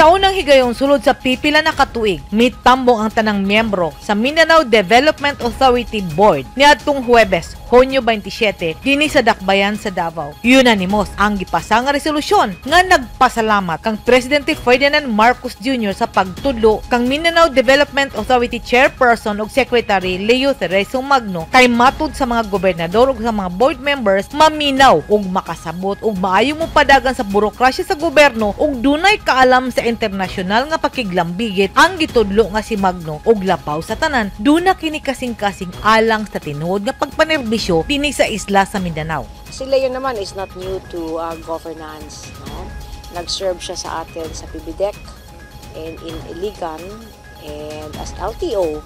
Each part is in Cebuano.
Sa unang higayon sulod sa pipila na katuig, mitambong ang tanang miyembro sa Mindanao Development Authority Board niadtong Huwebes, Hunyo 27, dinhi sa Dakbayan sa Davao. Unanimous ang gipasa nga resolusyon nga nagpasalamat kang Presidente Ferdinand Marcos Jr. sa pagtudlo kang Mindanao Development Authority Chairperson ug Secretary Leo Cerezo Magno kay matud sa mga gobernador ug sa mga board members, maminaw ug makasabot ug maayo mo padagan sa burokrasya sa gobyerno ug dunay kaalam sa internasyonal nga pakiglambigit ang gitudlo nga si Magno, ug labaw sa tanan, duna kini kasing-kasing alang sa tinuod nga pagpanerbisyo dinhi sa isla sa Mindanao. Si Leo naman is not new to governance. No? Nag-serve siya sa atin sa PHIVIDEC and in Iligan and as LTO,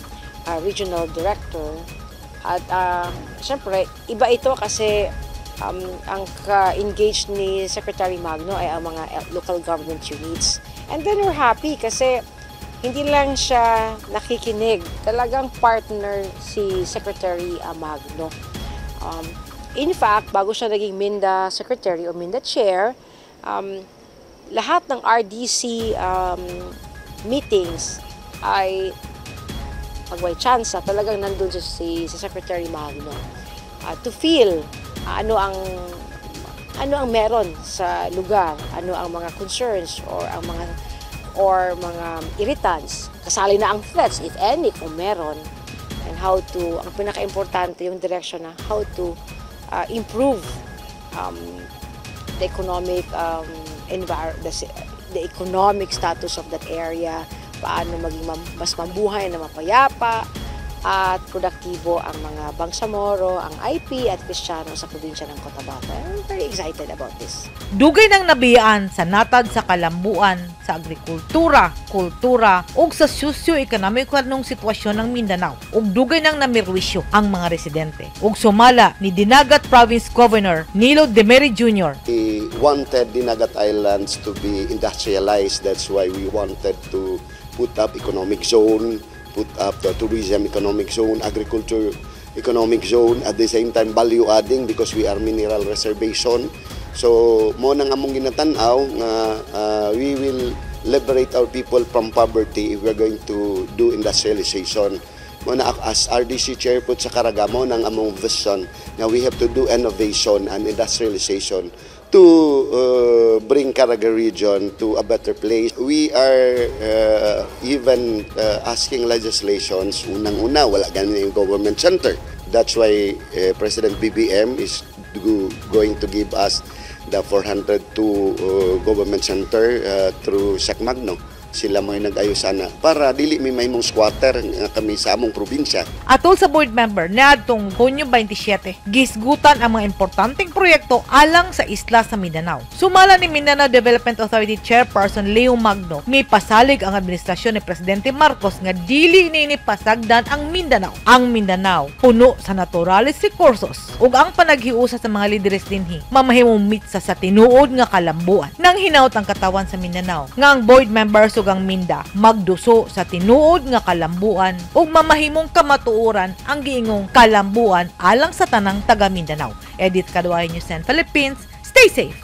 Regional Director. At syempre, iba ito kasi ang ka-engage ni Secretary Magno ay ang mga local government units. And then we're happy kasi hindi lang siya nakikinig. Talagang partner si Secretary Magno. In fact, bago siya naging MinDA Secretary o MinDA Chair, lahat ng RDC meetings ay pag may chance, talagang nandun si Secretary Magno to feel ano ang meron sa lugar, ano ang mga concerns or mga irritants, kasali na ang threats, if any, kung meron, and how to, ang pinaka-importante, yung direction na how to improve the economic status of that area, paano maging mas mabuhay na mapayapa at produktibo ang mga Bangsamoro, ang IP at Kristiyano sa probinsya ng Cotabato. I'm very excited about this. Dugay nang nabiyaan sa natad sa kalambuan, sa agrikultura, kultura ug sa sosyo-ekonomikong sitwasyon ng Mindanao. Ug dugay nang namirwisyo ang mga residente. Ug sumala ni Dinagat Province Governor Nilo Demerey Jr. We wanted Dinagat Islands to be industrialized. That's why we wanted to put up economic zone, put up the tourism economic zone, agriculture economic zone, at the same time value adding because we are mineral reservation. So mao nang among ginatan-aw nga we will liberate our people from poverty if we are going to do industrialization. Mao na as RDC chair pud sa Caraga, mao nang among vision nga we have to do innovation and industrialization to bring Caraga region to a better place. We are even asking legislations. Unang-una, wala gani yung government center. That's why President BBM is going to give us the 402 government center through Sec Magno. Sila mo yung nag-ayos sana para dili mi mahimong squatter nga kami sa among probinsya. Atol sa board member niadtong Hunyo 27, gisgutan ang mga importanteng proyekto alang sa isla sa Mindanao. Sumala ni Mindanao Development Authority Chairperson Leo Magno, may pasalig ang administrasyon ni Presidente Marcos nga dili nini pasagdan ang Mindanao. Ang Mindanao puno sa naturales recursos ug ang panaghiusa sa mga lideres dinhi mamahimong mitsa sa tinuod nga kalambuan. Nang hinaut ang katawan sa Mindanao nga ang board members ug ang MinDA magduso sa tinuod nga kalambuan ug mamahimong kamatuoran ang giingong kalambuan alang sa tanang taga Mindanao. Edith Kaduay, News 10 Philippines. Stay safe.